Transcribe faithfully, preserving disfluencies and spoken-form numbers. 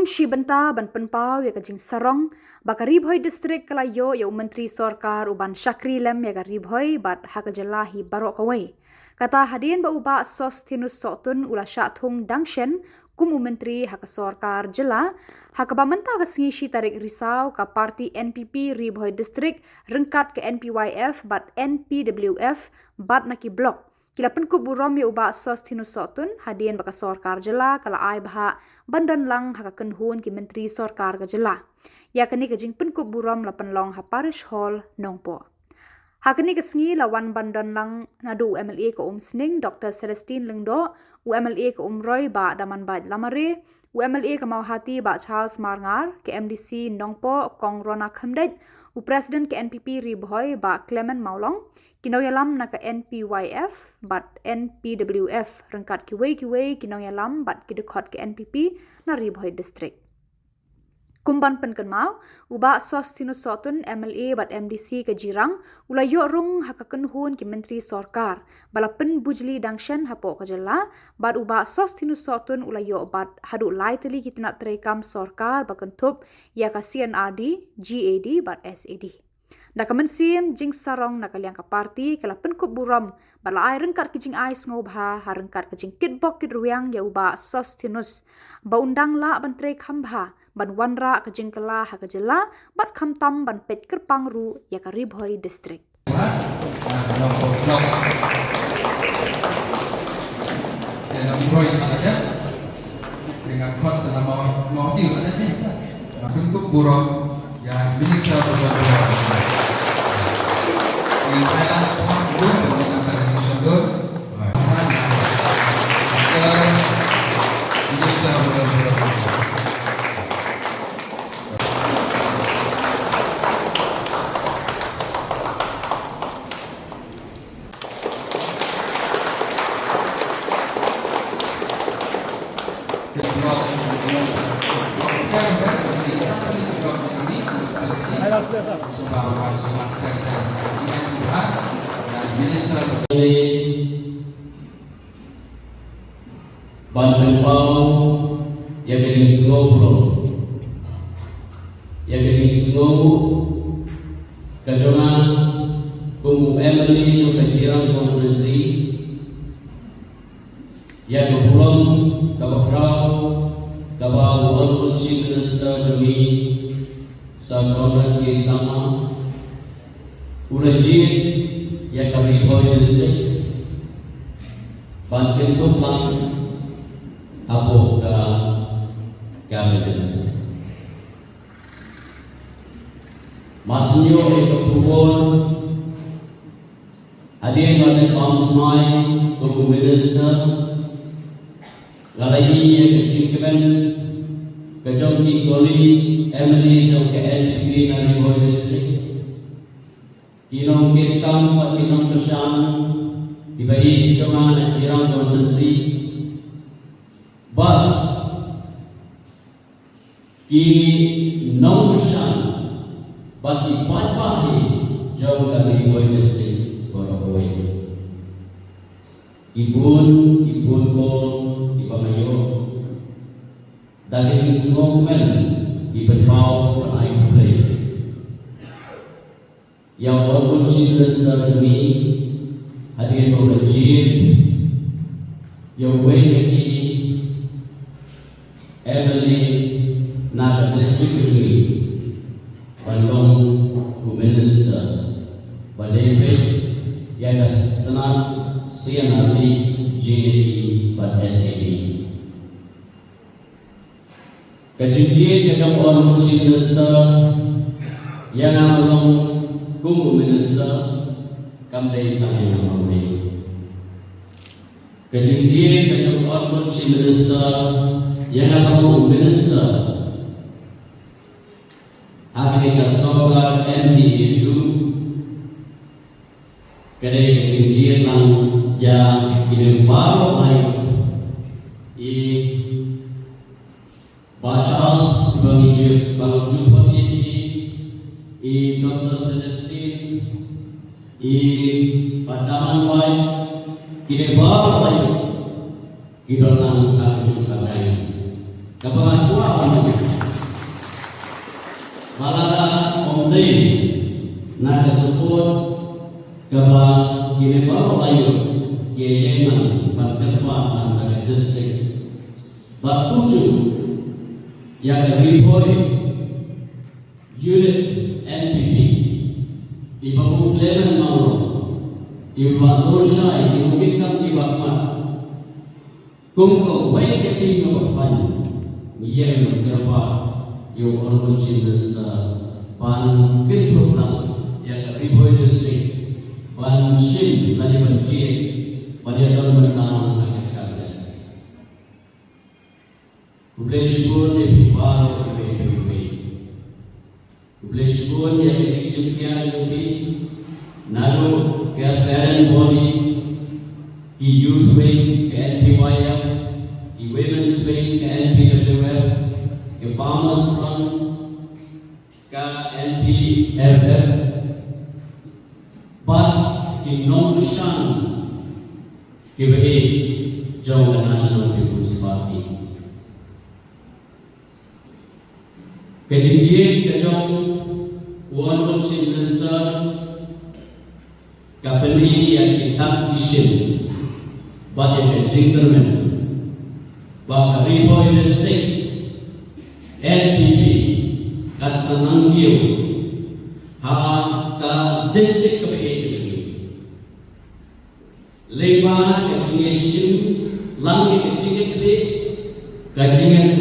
Shi bynta ban pynpaw ïa ka jingsarong ba ka Ri Bhoi District ka la ïoh ïa u Myntri Sorkar u ban shakri lem ïa ka Ri Bhoi bad ha ka jylla hi baroh kawei. Kata hadien ba u Bah Sosthenes Sohtun u la shah thung dang shen kum u Myntri ha ka sorkar jylla, ha kaba mynta ka sngi shi tarik Risaw ka party N P P Ri Bhoi District ryngkat ka N P Y F bad N P W F bad na ki block ki la pynkup burom ïa u Bah Sosthenes Sohtun hadien ba ka sorkar jylla ka la ai bhah ban don lang ha ka kynhun ki myntri sorkar ka jylla. Ïa kane ka jingpynkup burom la pynlong ha Parish Hall, Nongpoh. Ha kane ka sngi la wan ban don lang naduh u M L A ka Umsning, Doctor Celestine Lyngdoh, u M L A ka Umroi, Bah Damanbait Lamare, u M L A ka Mawhati, Bah Charles Marngar, ka M D C Nongpoh, Kong Rona Khymdeit, u President ka N P P Ri Bhoi, Bah Clement Mawlong, ki nongïalam na ka N P Y F bad N P W F, ryngkat kiwei kiwei ki nongïalam bad ki dkhot ka N P P na Ri Bhoi District. Kum ban pynkynmaw, u Bah Sosthenes Sohtun, M L A bad M D C ka Jirang, u la ïoh rung ha ka kynhun ki myntri sorkar ba la pynbujli dang shen hapoh ka jylla, bad u Bah Sosthenes Sohtun u la ïoh bat haduh lai tylli ki tnat treikam sorkar ba kynthup ïa ka C N R D, G A D bad S A D. Da ka mynsiem jingsarong na ka liang ka party ka la pynkup burom bad la ai ryngkat ki jingai sngewbha ha ryngkat ka jingkitbok kitrwiang ïa u Bah Sosthenes ba un dang lah ban trei kham bha ban wanrah ka jingkylla ha ka jylla bad khamtam ban peit kyrpang ruh ïa ka Ri Bhoi District. Pynkup burom ïa Minister Burom. Minister Burom. Ban pynpaw ïa ka jingsngew burom, ïa ka jingsngew ka jong nga kum u M L A jong ka Jirang Constituency, ïa ka burom kaba khraw kaba u Honorable Chief Minister jong ngi, Sir Conrad K Sangma, u la jied ïa ka Ri Bhoi District ban kynthup lang hapoh ka Cabinet. Mar shu ïoh ïa ka khubor, hadien ba dep bam smai kum u Minister, nga la ïohi ïa ka jingkmen ka jong ki colleague M L A jong ka N P P na Ri Bhoi District, ki nongkitkam bad ki nongkyrshan kiba ïeit jong nga na Jirang Constituency, bad ki nongkyrshan bad ki paidbah jong ka Ri Bhoi District baroh kawei. Ki bun, ki bun kong kiba nga ïoh, da ka jingsngewkmen ki pynpaw ban ai khublei ïa u Honorable Chief Minister jong ngi hadien ba u la jied ïa uwei na ki M L A na ka district jong ngi ban long u minister ba dei peit ïa ka tnat C N R D, G A D bad S A D. Ka jingjied ka jong u Honorable Chief Minister ïa nga ban long kum u minister kam dei tang ïa nga marwei. Ka jingjied ka jong u Honorable Chief Minister ïa nga ban long u minister ha kane ka sorkar M D A two, ka dei ka jingjied lang ïa kine baroh lai, i Bah Charles, ba ngi ju, ba ngi ju pynïaid ïa i, i Doctor Celestine, i Bah Damanbait, kine baroh lai ki don lang ha kajuh ka rai. Kaba nga kwah ban ong, ba lada ym dei na ka support kaba kine baroh la ïoh, ki ïeng ban kyrpad na ka district, ba kumjuh ïa ka Ri Bhoi Unit N P P, i Babu Clement Mawlong, i Bah Loshai, i nongkitkam i Bah Mat, kum kawei ka jingïabakla, ngi ïeng ban kyrpad ïa u Honorable Chief Minister ban kynthup lang ïa ka Ri Bhoi District ban shim lane ban jied ban ïadon bynta lang ha ka Cabinet. Khublei shibun ïa phi baroh iwei pa iwei. Khublei shibun ïa ka jingshim khia jong phi, naduh ka parent body, ki youth wing ka N P Y F, ki women's wing ka N P W F, ki farmers front ka N P F F, bad ki nongkyrshan kiba ïeit jong ka National People's Party. Ka jingjied ka jong u Honorable Chief Minister ka pyni ïa ki dak ki shin bad ïa ka jingkyrmen ba ka Ri Bhoi District N P P kan sa nang kiew ha ka district kaba ïeit ka jong ngi. Lyngba ka jingïashim lang ïa ka jingïakhlieh, ka jingïa